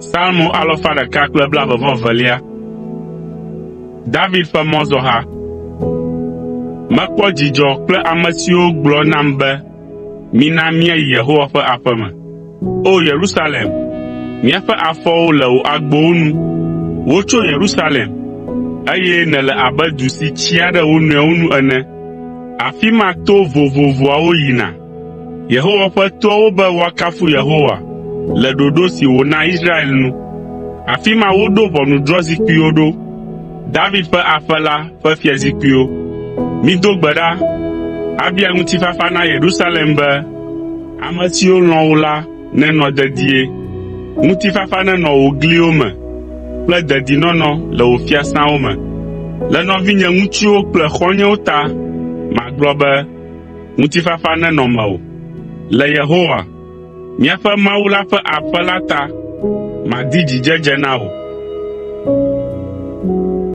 Psalmo alafa ɖeka kple blaeve-vɔ-evelia. David ƒe mɔzɔha. Mekpɔ dzidzɔ kple ame siwo gblɔ nam be, “Mina míayi Yehowa ƒe aƒe me.” O Yerusalem, míaƒe afɔwo le wò agbowo nu. Wotso Yerusalem, eye nèle abe du si tsyia ɖe wo nɔewo nu ene. Afi ma to vovovoawo yina. Yehowa ƒe toawo be woakafu Yehowa le ɖoɖo si wòna Israel nu. Afi ma woɖo ʋɔnudrɔ̃zikpuiwo ɖo, David ƒe aƒe la ƒe fiazikpuiwo. Mido gbe ɖa, abia ŋutifafa na Yerusalem be, “Ame siwo lɔ̃ wò la nenɔ dedie. Ŋutifafa nenɔ wò gliwo me kple dedinɔnɔ le wò fiasãwo me.” Le nɔvinye ŋutsuwo kple xɔ̃nyewo ta, magblɔ be, “Ŋutifafa nenɔ mewò.” Le Yehowa, míaƒe Mawu la ƒe aƒe la ta, madi dzidzedze na wò.